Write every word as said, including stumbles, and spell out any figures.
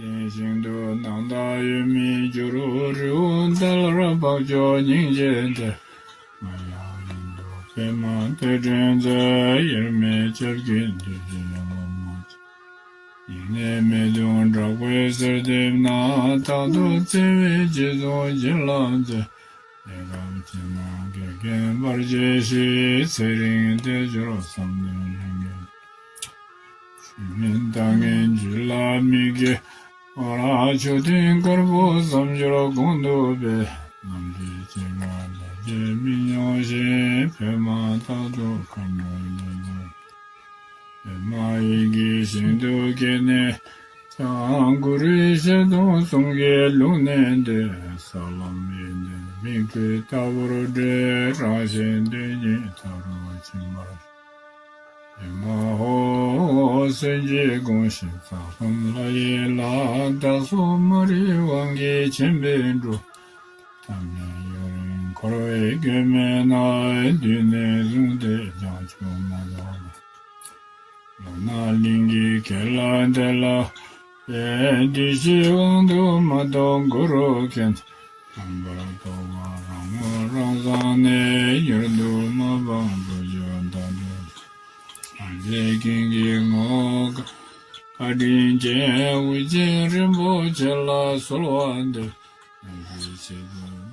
དེ་བཞིན་དུ་སྣང་དག་ཡོད་མེད་འགྱུར་རོ་རི་བོ་འདི་ལ་འཕགས་མཆོག་སྙིང་རྗེ་ལྡན། ང་ཡང་ཡིན་དུ་པདྨ་དེ་དྲན་མཛད། དབྱེར་མེད་ཆབ་ཀྱི་མདུད་ཀྱིས་སློབ་མ་ཚོལ། ཡེ་ནས་མེ་དུང་ཁྲག་པའི་གསེར་ལྡེམ་ནང་། རྟག་ཏུ་བརྩེ་བའི་རྗེས་བཟུང་བྱིན་རླབས་མཛད། ལས་རབ་ཕྱི་མ་འགལ་རྐྱེན་བར་ཆད་ཞི། ཚེ་རིང་དལ་འབྱོར་བསམ་དོན་ལྷུན་གྱིས། ཆོས་མིན་ལྟ་ངན་རྒྱུད་ལ་མི་དགེ་བ། མཆོད་རྟེན་དཀར་པོ་བསམ་སྦྱོར་གོང་དུ་སྤེལ། ནམ་འདྲའི་སྐྱེ་རྒ་ན་འཆིའི་མི་མྱོང་ཞིང་། འཕེལ་མ་ཐག་ཏུ་མཁའ་འགྲོ་ཡི་དམ། པདྨ་ཡི་གེ་ཤིན་ཏུ་གྱེར་ནས་ཀྱང་། གུ་རུའི་ཞལ་གདུང་གསུང་གི་ལུང་བསྟན་ཏེ། ས་ལམ་ཡོན་ཏན་མིག་འཕྲུལ་ལྟ་བུར་བགྲོད། རང་གཞན་དོན་གཉིས་མཐའ་རུ་ཕྱིན་པར། ཨེ་མ་ཧོ། གསོན་བྱེད་དགོངས་ཤིག་རྩ་གསུམ་ལྷ་ཡི་ལྷ། བདག་སོགས་མ་རིག་དབང་གིས་ཕྱིན་པའི་འགྲོ། ཐ་མལ་ཡུན་རིང་འཁོར་བའི་སྐྱོན་མེད་ན། དུས་ནས་བཟུང་སྟེ་བྱང་ཆུབ་མ་ཐོབ་ལ། ལོ་ན་གླིང་གི་ཁྱེར་ལ་དེ་ལ། པའི་བདུད་བཞིའི་དབང་དུ་མ་གཏོགས་གུ་རུ་མཁྱེན། རྣམ་པར་རྟོག་པ་རང་ངོ་རང་གསང་ནས། མྱུར་དུ་མ་སྤངས་བཟོད་གཤེགས་ཟླ་གྲོགས། སངས་རྒྱས་ཀུན་གྱི་ངོ་བོ་བཀའ་དྲིན་ཅན། དབུ་ཅན་རིན་པོ་ཆེ་ལ་གསོལ་བ་འདེབས། སྙིང་རྗེའི་ཆེད་དུ་